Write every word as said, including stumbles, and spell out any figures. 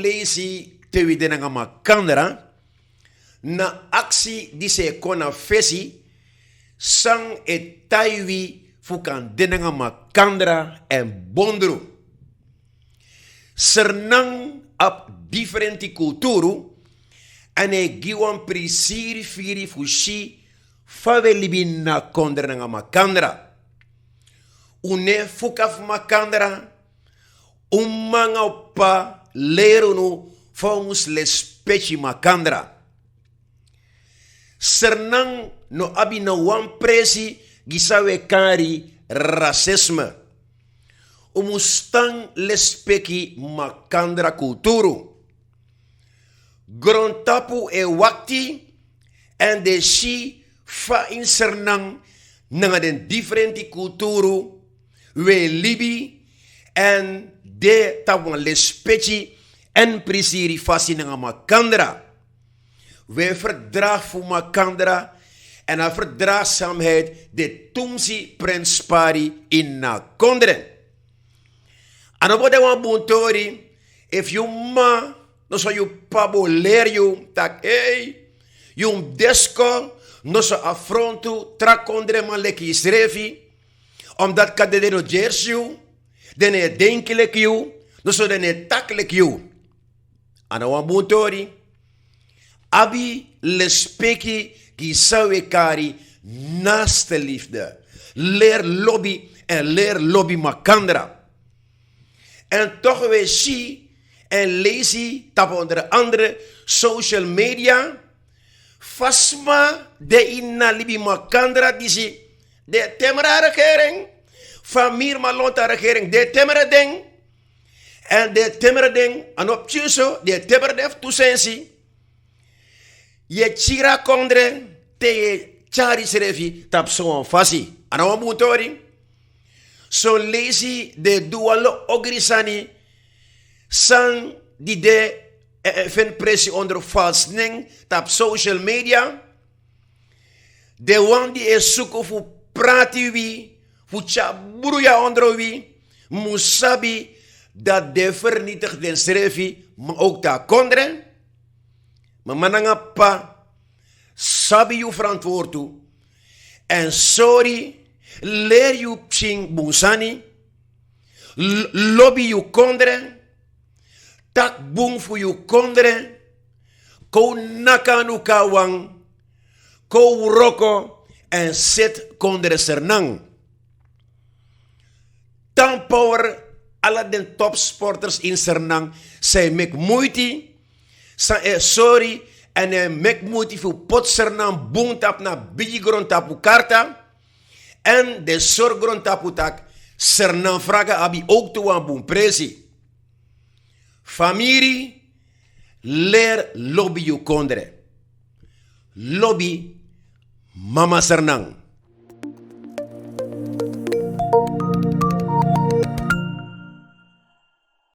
Leisi te wi de nanga makandra, na aksi disi e kon na fesi, san e tai wi fu kan de nanga makandra èn bondru. Sernan abi diferenti kulturu, èn e gi wan prisiri firi fu si fa wi e libi na kondre nanga makandra. Un no e fuka fu makandra. Un mama nanga un p'pa leri unu fa un mus lespeki makandra. Sernan no abi no wan presi gi san wi e kari rasisme. Un mus tan lespeki makandra kulturu. Grontapu e wakti èn den si fa ini Sernan nanga den diferenti kulturu wi e libi èn de tapu wan lespeki èn prisiri fasi nanga makandra. Wi e ferdragi fu makandra èn a ferdragsamheid de tumsi prenspari ini a kondre. A no bo de wan bun tori efu yu m'ma noso yu p'pa bo leri yu taki ei, yu mus de skon, noso afrontu tra kondreman leki yusrefi. Omdati kan den no gersi yu, den no e denki leki yu, noso den no e taki leki yu. A no wan bun tori. Abi lespeki gi san wi e kari naaste liefde. Leri lobi èn leri lobi makandra. Èn tok' wi e si èn leisi tapu onder andere social media fa sma de ini a libi makandra disi. Den e temere a regering. Fa miri man lontu a regering den e temere den. Èn den e temere den a no pikin so den e temere den fu tu sensi. Yu e kiri a kondre te yu e tyari yusrefi tapu sowan fasi. A no wan bun tori. Son leisi den e du wan lo ogri sani san di de e feni presi onder falsi nen tapu social media. Den wan di e suku fu prati wi fu tyari bruya onder wi mus sabi dati den e fernitigi densrefi ma owktu a kondre. Mama nanga p'pa, sabi yu ferantwortu èn sori leri yu pikin bun sani. Lobi yu kondre, taki bun fu yu kondre, kon naki anu kon na wan, kon wroko èn seti kondre sernan. Tan power ala den topsporters ini sernan san e meki muiti, san e sori èn e meki muiti fu poti sernan bun tapu na bigi grontapu karta. Èn den sori grontapu taki sernan fraga abi owktu wan bun presi. Famiri, leri lobi yu kondre. Lobi mama sernan.